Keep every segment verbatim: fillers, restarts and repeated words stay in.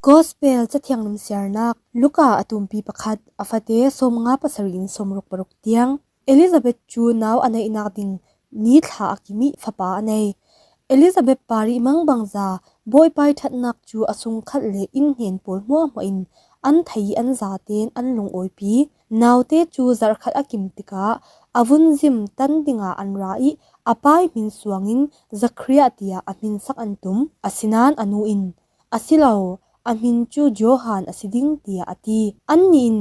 Gospel Cathiang Limsiarnak Luka a tumpi pakhat, a fate sawmnga pasarih in sawmruk paruk tiang. Elizabeth cu nau a neihnak ding ni thla a kim ih fapa a nei. Elizabeth parih mangbangza Bawipa ih ṭhatnak cu a sungkhat le innhnen pawl hmuahhmuah in an thei ih an zatein an lungawipi. Naute cu zarhkhat a kim tikah a vun zim tan dingah an ra ih a pa ih hmin suangin Zakaria tiah a hminsak an tum. Asinain a nu in, "A si lo, a hmin cu Johan a si ding," tiah a ti. Annih in,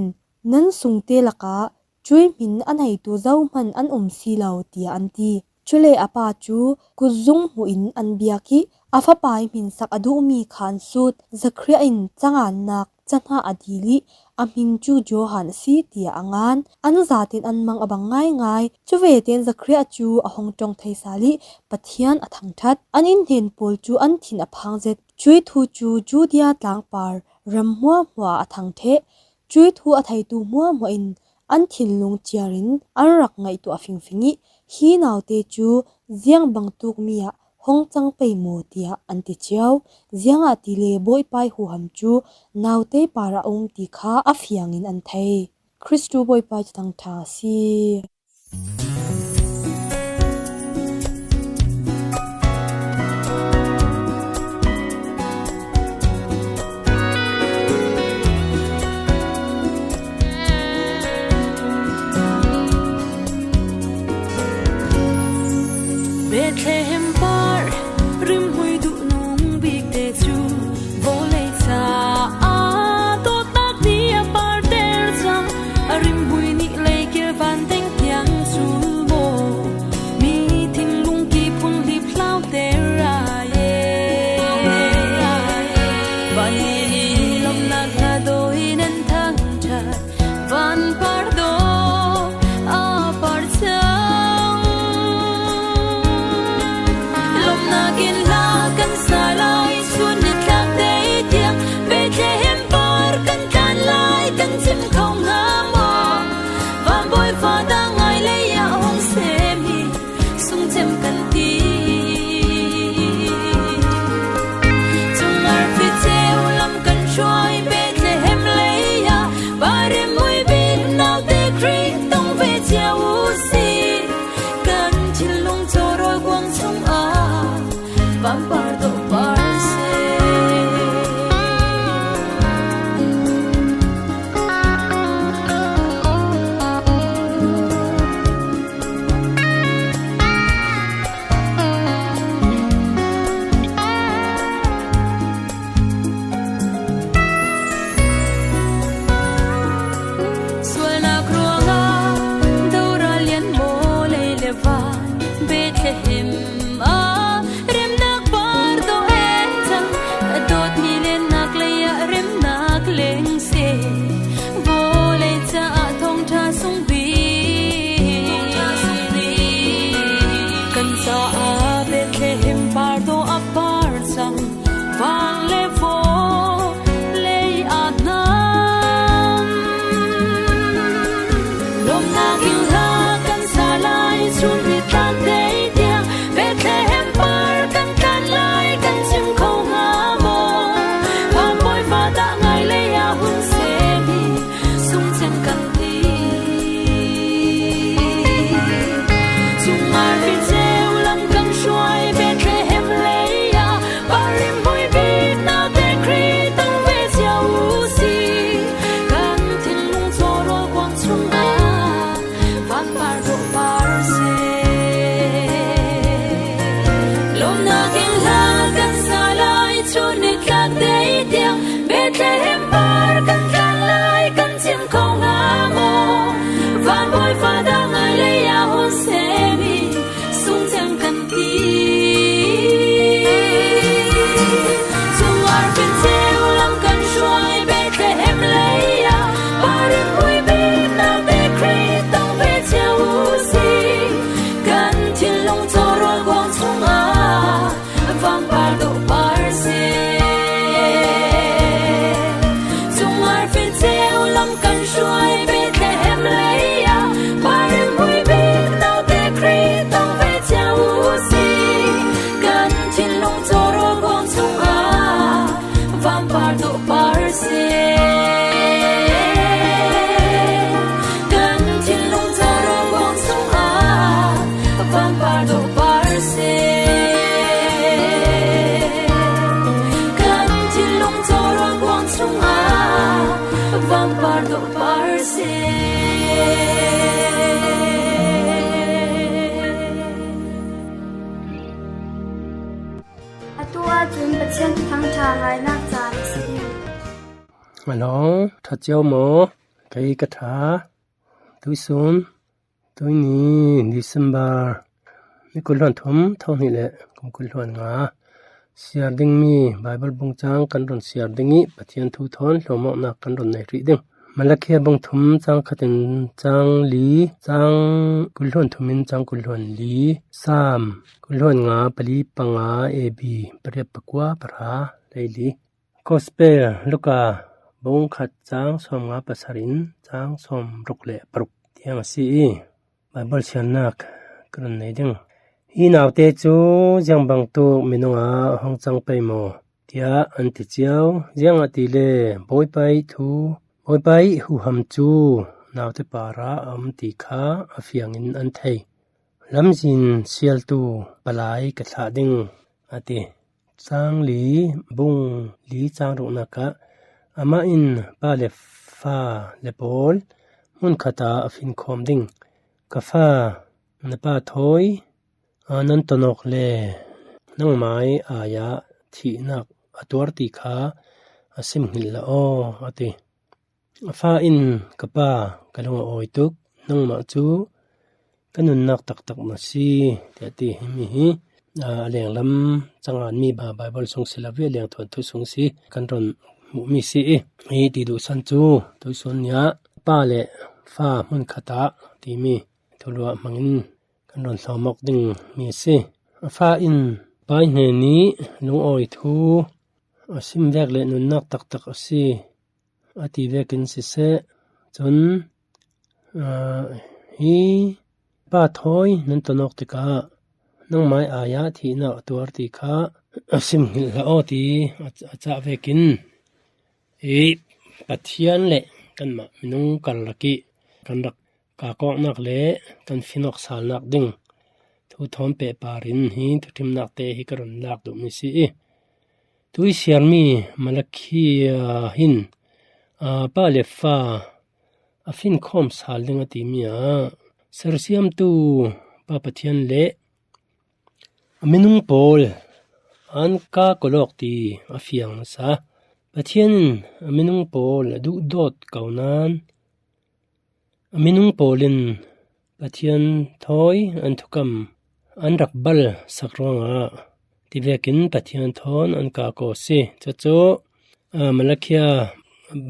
"Nan sungte lakah cuih hmin a neitu zohman an um si lo," tiah an ti. Cule a pa cu kutzung hmuh in an biak ih a fapa ih hminsak a duhmi kha an sut. Zakaria in cangannak cahnah a dil ih a hmin cu Johan a si, tiah a ngan. An zatein an mang a bang ngaingai. Cuvete in Zakaria cu a hung ṭong thei sal ih Pathian a thangṭhat. An innhnen pawl cu an thin a phang zet. Cuih thu cu Judea tlangpar ram hmuahhmuah ah a thang ṭheh. Cuih thu a theitu hmuahhmuah in an thinlung ciar in an rak ngaihtuah fingfing ih, "Hi naute cu ziang bangtuk mi ah hong cang pei maw?" tiah an ti cio. Ziangahtile Bawipa ih huham cu naute parah a um ti kha a fiang in an thei. Kristu Bawipa ih Thuthang ṭha a si. Bethlehem par rimhmui duhnung bikte cu vawlei caah dawtnak ni a parter cang. A rimhmui nih lei kilvan teng tiang cu maw, mi thinlung ki phung hlip hlaute ra e. Vanmi nih lawmhnak hna daw in an thangṭhat. Van pardoh a par cang. Lawmhnak in hla kan sa lai, sun ni tlak te tiang Bethlehem par kan tlan lai, kan chim kho hnga maw? Van Bawi fa dah ngai lei ah hong sem hi sung cem kan ti. Cung arfi ceu lam kan hruai Bethlehem lei ah, Pa rimhmui bik naute Khrih tong ve cia u si. Kan thinlung caw rawl kuang chungah van pardoh par seh. Sualnak ruangah doral lian maw, lei le van Bethlehem ah remnak par dawh en cang. A dawtmi lennak lei ah remnak leng seh. Vawlei caah thawngṭha sung bik kan caah Bethlehem par dawh a par cang. Van le vawlei a hnam. Lawmhnak in hla kan sa lai, sun ni tlak te tiang Bethlehem par kan tlan lai, kan chim kho hnga maw? Van Bawi fa dah ngai lei ah hun sem hi sung cem kan ti. Cung arfi ceu lam kan hruai Bethlehem lei ah, Pa rimhmui bik naute Khrih tong ve cia u si. Kan thinlung caw rawl kuang chungah van par dawh par seh. Lawmhnak in hla kan sa lai, cu ni tlak te tiang Bethlehem par kan tlan lai, kan chim kho hnga maw? Van Bawi fa dah ngai lei ah hun sem hi sung cem kan ti. Cung arfi ceu lam kan hruai Bethlehem lei ah, Pa rimhmui bik naute Khrih tong ve cia u si. Kan thinlung caw rawl kuang chungah A tu ahcun Pathian Thuthang ṭha ngainak caan a si. Hello, ṭha cio maw? Kei ka ṭha. Tuisun, tuini December ni kul hluan thum, thonghnih le kum kul hluan nga siar dingmi Baibal bung cang kan run siar ding i Pathian thu thawn hlawmawknak kan run nei rih ding. Malakhia bung thum cang khat in cang li, cang kul hluan thum in cang kul hluan li, Sam kul hluan nga, pali panga, A B pariat pakua, pahra leili. Gospel Luka bung khat cang sawm nga pasarih in cang sawm ruk le paruk tiang a si i, Baibal siarnak ka run nei ding. Hi naute cu ziang bangtuk minung ah hong cang pei maw? Tiah an ti cio. Ziangahtile Bawipa ih thu, Bawipa ih huham cu naute parah a um ti kha a fiangin an thei. Lamzin sialtu palai ka thlah ding, a ti. Cang li, bung li cang ruknak ah amah in pa le fa le pawl hmunkhat ah a finkhawm ding. Ka fa, na pa thawi, aa, nan tonawk le nangmai ai ah thihnak a tuar ti kha a sim hngilh la aw, a ti. A fa in, ka pa, ka lung a awi tuk, nangmah cu ka nunnak taktak na si, tiah ti. Himi hi, aa, a lenglam canganmi ba Baibal sung si lo i a lengthuantu sung si kan rawn hmuhmi si i, hi ti duhsan cu tuisun ni ah pa le fa hmunkhat ah timi thuluah hmangin kan rawn hlawm awk dingmi a si. A fa in pa ih hnen i lungawi thu a sim vek le nunnak taktak a si, a ti vekin siseh, cun, aa, hi pa thawi nan tonawk tikah nangmai ai ah thihnak a tuar ti kha a sim hngilh hlah aw ti a, a cah vekin, i Pathian le kanmah minung karlak i kan rak kak awknak le kan finawk salnak ding thu thawn pehpar in hi thuṭhimnak te hi ka run lak duhmi si i, tui siarmi Malakhia hin, aa, pa le fa a finkhawm sal ding a timi ah sersiamtu Pa Pathian le a minung pawl an kak aw lawk ti a fiang nasa. Pathian in a minung pawl a duhdawt ko nain a minung pawl in Pathian thawi an thukam an rak bal sak ruangah ti vekin Pathian thawn an kak aw si. Cucu, aa, Malakhia,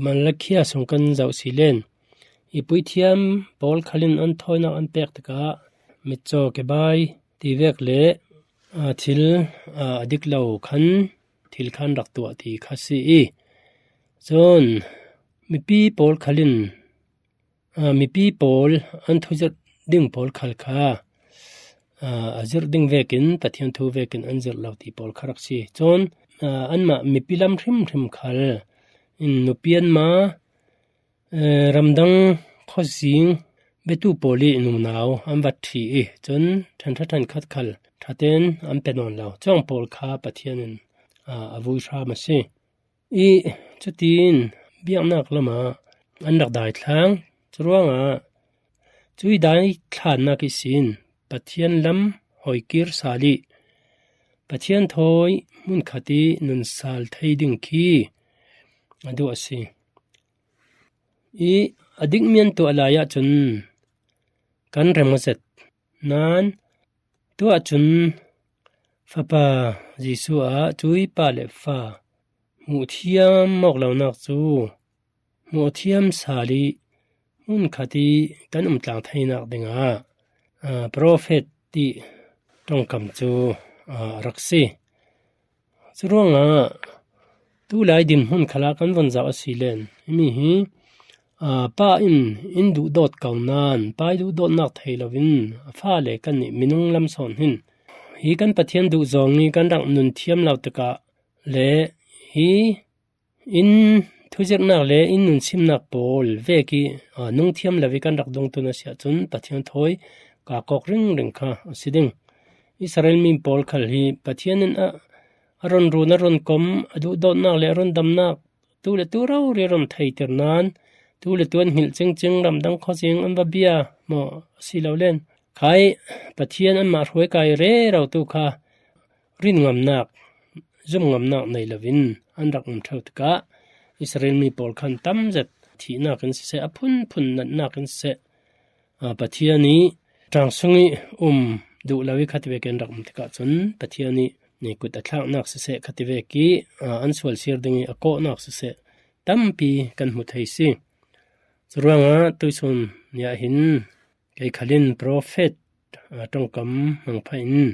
Malakhia sung kan zoh si len i puithiam pawl khal in an thawinak an pek tikah mitcaw kebai ti vek le, aa, thil, aa, a dik lo khan thil khan rak tuah ti kha si i, cun mipi pawl khal in, aa, mipi pawl an thuzirh ding pawl khal kha, aa, a zirh ding vekin Pathian thu vekin an zirh lo ti pawl kha rak si. Cun, aa, anmah mipi lam hrimhrim khal in nupi anmah, ee, ramdang khuazing biatu pawl i nunau an va ṭhi i, cun ṭhanṭha ṭhankhat khal ṭhaten an pe nawn lo. Cuang pawl kha Pathian in, aa, a vui hram a si. I cutin biaknak lamah an rak daithlang. Curuangah cui daithlannak ihsin Pathian lam hawikir sal i Pathian thawi hmunkhat i nun sal thei ding khi a duh a si. I a dikmi an tuah lai ahcun kan rem aw zet. Nain tuah cun Fapa Jesuh ah cui pa le fa hmuh thiam awk lonak cu hmuh thiam sal i hmunkhat i kan umtlang theinak dingah, aa, profet i ṭongkam cu, aa, a rak si. Curuangah tulai dinhmun khalah kan von zoh a si len, himi hi, aa, pa in in duhdawt ko nain pa i duhdawtnak thei loin a fa le kannih minung lam sawn hin hi kan Pathian duh zawng i kan rak nun thiam lo tikah le hi in thuzirhnak le in nunsimnak pawl vek i, aa, nung thiam lo i kan rak dungtu na si ahcun Pathian thawi kak awk ringring kha a si ding. Israel mi pawl khal hi Pathian in a, a run run, a run kom, a duhdawtnak le a rundamnak tu le tu rori a run theiter nain tu le tu an hngilh cingcing, ramdang khuazing an va bia maw, a si lo len khai Pathian anmah hruai kai rero tu kha rin ngamnak, zum ngamnak nei loin an rak um ṭheu tikah Israel mi pawl khan tam zet thihnak in siseh, a phunphun natnak in siseh, aa, Pathian i ṭang sung i um duh lo i khativek in rak um tikah cun Pathian i ni kut a thlaknak siseh, khativek i, aa, an sual sir ding i a kawhnak siseh tampi kan hmu thei si. Curuangah tuisun ni ah hin kei khal in profet, aa, ṭongkam hmang phah in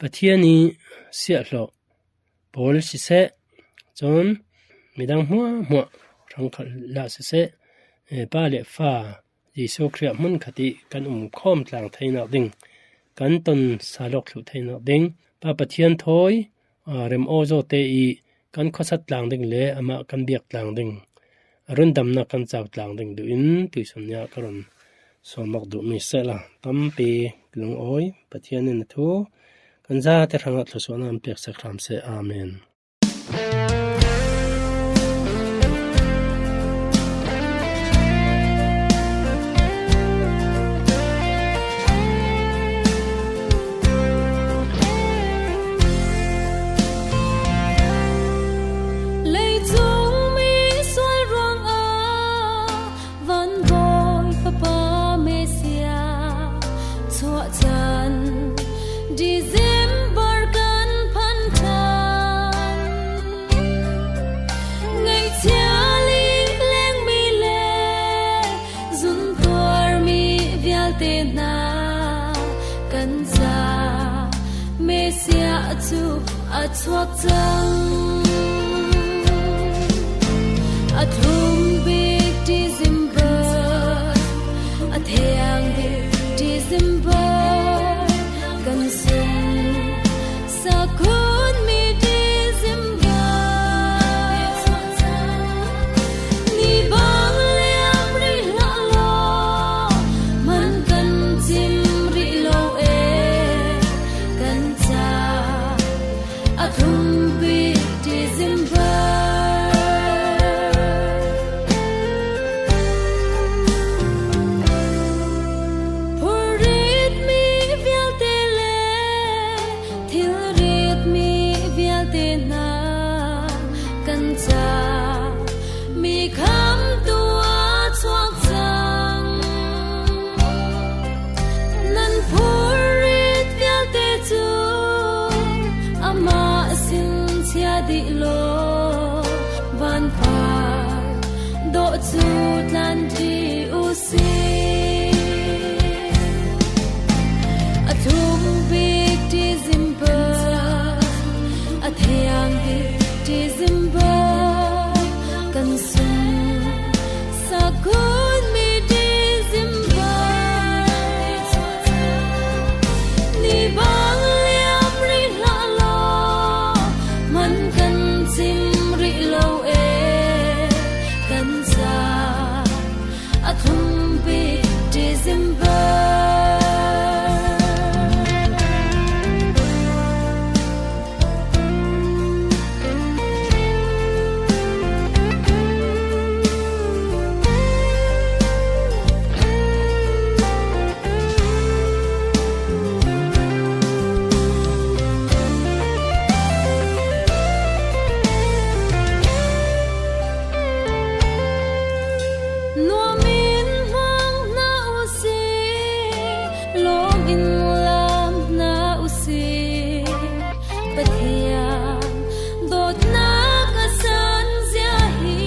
Pathian i siahhlawh pawl siseh, cun midang hmuahhmuah hrang khalh lah siseh, eh, Pa le Fa Jesuh Khrih hmun khat i kan um khawm tlang theinak ding, kan ton salawk thluh theinak ding, Pa Pathian thawi, aa, rem aw zawte i kan khuasat tlang ding le amah kan biak tlang ding, a rundamnak kan cau tlang ding duh in tuisun ni ah ka run sawm awk duhmi sehla tampi lungawi Pathian in a thu kan zate hrangah thluasuahnak an pek sek hram seh. Amen. Leicung mi sual ruangah Van Bawi Fapa Messiah chuah can December kan phan ṭhan. Ngaihchia li lengmi le zuntuarmi vialte hna kan ca Messiah cu a chuak cang. A thum bik December, a thiang bik December kan sung. Sakhun mi December, ni bang liam rih hlah law, man kan cim rih lo e, kan ca a thum bik December. Phurrit mi vialte le thilrit mi vialte hna kan ca mi khamtu a chuak cang. Nan phurrit vialte cu amah sin chia dih law, van par dawh cu tlan dih u si. A thum bik December, a thiang bik December kan sung. Sakhun mi December, ni bang liam rih hlah law, man kan cim rih lo e, kan ca a thum bik December. Nuam in hmang hna u sih, lawm in lam hna u sih. Pathian dawtnak a san zia hi.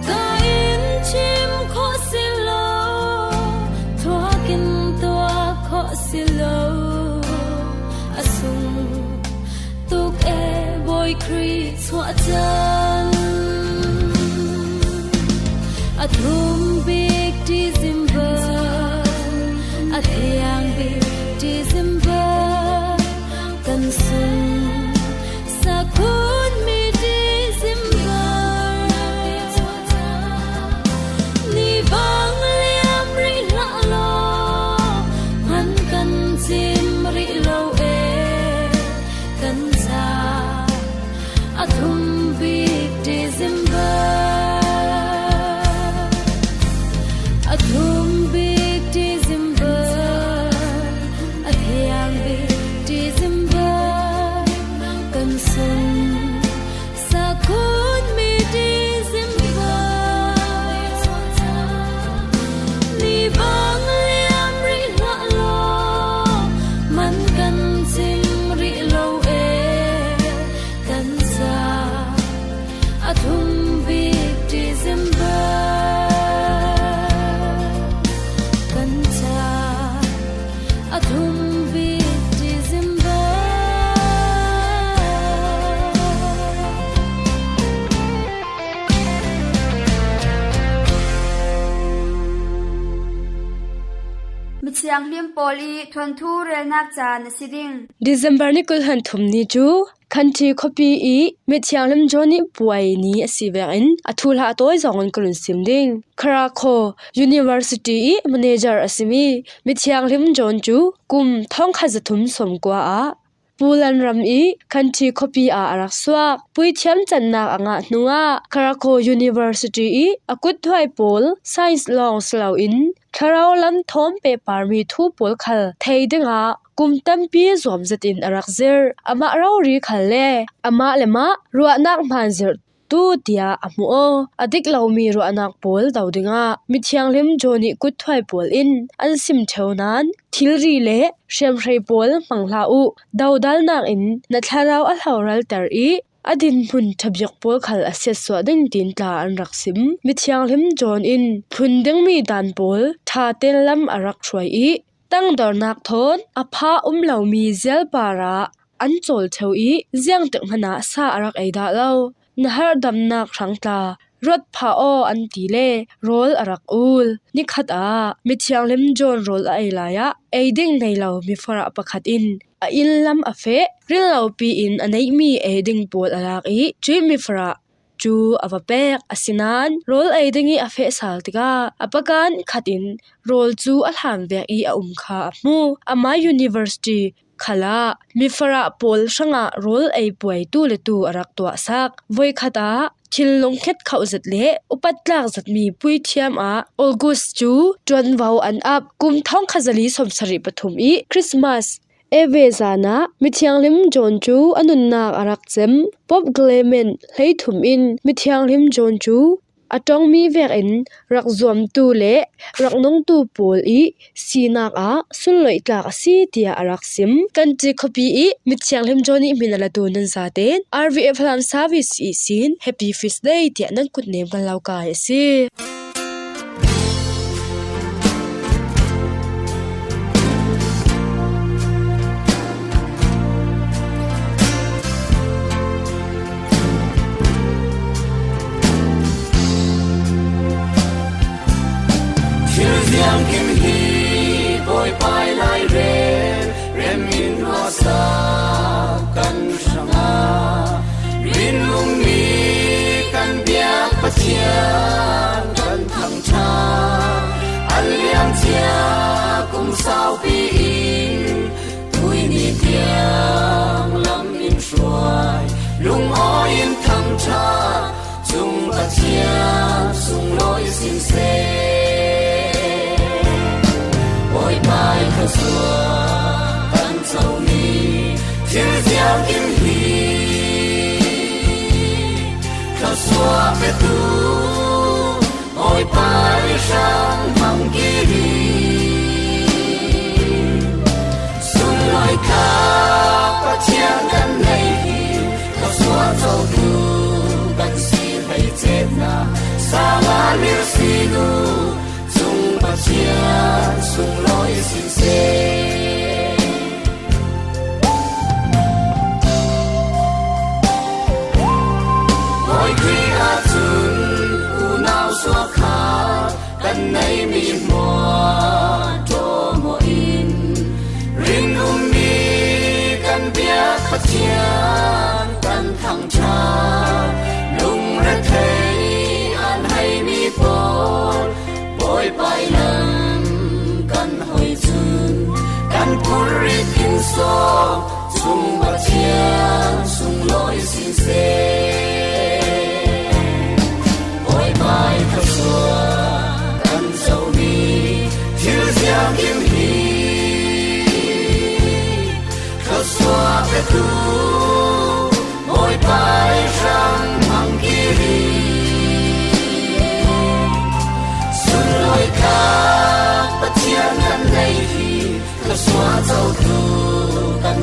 Ka in chim khawh si lo, thuak in tuak khawh si lo. A sung tuk e, Bawi Khrih chuah cang. A thum bik December, a thiang bik December kan sung. Sakhun mi December, ni bang liam rih hlah law, man kan cim rih lo e, kan ca a thum bik December. Cim rih lo e kan ca. A thum bik December kan ca. A thum bik December. Mithianghlim pawl i thuanthu relnak ca na si ding. December ni kul hlan thum ni cu Khanti khuapi i mithianghlim John i puai ni a si vekin a thuhla a tawi zongin ka run sim ding. Khara khaw University i manager a simi mithianghlim John cu kum thongkhat zathum sawmkua ah Pulan ram i Khanti khuapi ah a rak suak. Puithiam cannak a ngah hnuah Khara khaw University i a kutthuai pawl science lawng si loin thlarau lam thawm pehparmi thu pawl khal thei dingah kum tampi zuam zetin a rak zir. Amah rori khal le amah le mah ruahnak hmaan zirh tu tiah a hmuh aw. A dik lomi ruahnak pawl do dingah mithianghlim John i kutthuai pawl in an sim ṭheu nain thilri le hriamhrei pawl hmang hlah uh. Dodalnak in na thlarau a hloralter i a dinhmun ṭhabiak pawl khal a siatsuah ding tiin tla an rak sim. Mithianghlim John in thlun dingmi dan pawl ṭha tenlam a rak hruai i tangdornak thawn a pha um lomi zialpar ah an cawl ṭheu i ziangtik hmanh ah sa a rak ei dah lo. Na harhdamnak hrang tla ruat phah aw an ti le rawl a rak ul. Nikhat ah mithianghlim John rawl a ei lai ah ei ding nei lo mifarah pakhat in a inn lam a feh. Rillopi in a neihmi ei ding pawl a lak i cuih mifarah cu a va pek. Asinain rawl ei ding i a feh sal tikah a pakan khat in rawl cu a hlam vek i a um kha a hmu. Amah university khalah mifarah pawl hrangah rawl ei puai tu le tu a rak tuahsak. Voikhat ah thil lungkhet khauh zet le upat tlak zetmi puithiam ah August cu ṭuanvo an ap. Kum thongkhat zali sawmsarih pathum i Christmas Eve zan ah mithianghlim John cu a nunnak a rak cem. Pope Clement hleithum in mithianghlim John cu a ṭongmi vekin rak zuamtu le rak nungtu pawl i sinak ah sunloih tlak a si, tiah a rak sim. Khanti khuapi i mithianghlim John i hmin a latu nan zaten R V F Lam Service ihsin Happy Feast Day tiah nan kutnem kan lo kai a si. Thil ziangkim hi Bawipa i lairel, rem in ruahsak kan hrangah, rinummi kan biak Pathian kan thangṭhat. An liamcia kum saupi in tuihni tiang lam in hruai, lungawi in thangṭhat, cung Pathian sunglawi sin seh. Bawipa i thluasuah kan comi thil ziangkim hi thluasuah petu Bawipa i hrang hmang kiri. Sunlawi tlak Pathian kan nei hi, thluasuah cotu kan si hleicetna, sangah lirsi nu cung Pathian sunglawi sin seh. Bawi Khrih ahcun unau suak kha kan neimi hmuah ṭawmaw in, rinummi kan biak Pathian kan thangṭhat, lungrethei an heimi pawl Bawipa i lam kan hoi cun kan purrit in sawm, cung Pathian sunglawi sin seh. Bawipa i thluasuah kan comi thil ziangkim hi thluasuah petu Bawipa i hrang hmang kiri. Sunlawi tlak Pathian kan nei hi, thluasuah cotu kan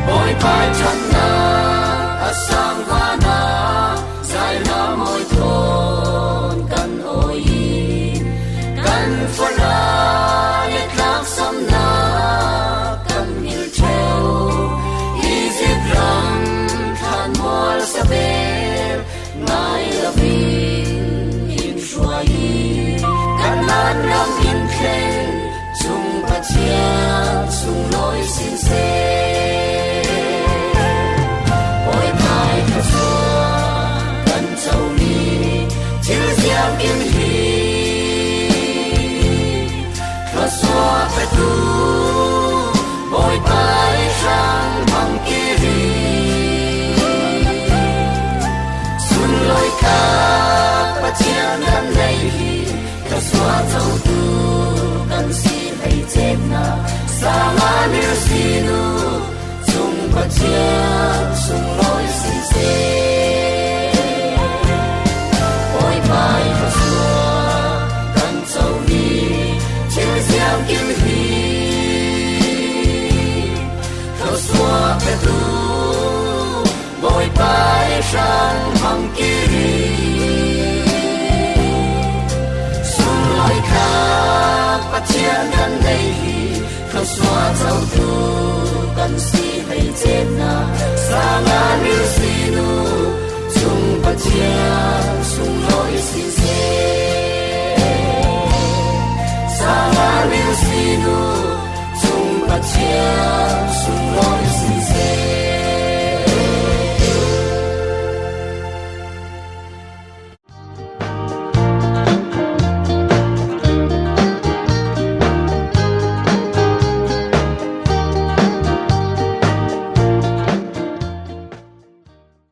Bawipa ṭhatna a sang vana, zaina mawi thawn kan awi in, kan fala le tlaksamna kan hmil ṭheu. Egypt ram thlan mual saber ngai lovin in hruai, Kanaan ram in thleng chung Pathian sunglawi sin seh. Bawipa i thluachuah kan co mi thil ziangkim hi thluachuah petu Bawipa i hrang hmang kir hi. Sunglawi thlak Pathian kan nei hi, thluachuah cotu kan si hei chetna, sanga nir sinu chung Pathian sunglawi sin seh. Bawipa i thluachuah kan co mi thil ziangkim hi thluachuah petu Bawipa i hrang hmang kir hi. Sunglawi thlak Pathian kan nei hi, thluachuah cotu kan si hei chetna, sanga nir sinu chung Pathian sunglawi sin seh. Sanga nir sinu chung Pathian sunglawi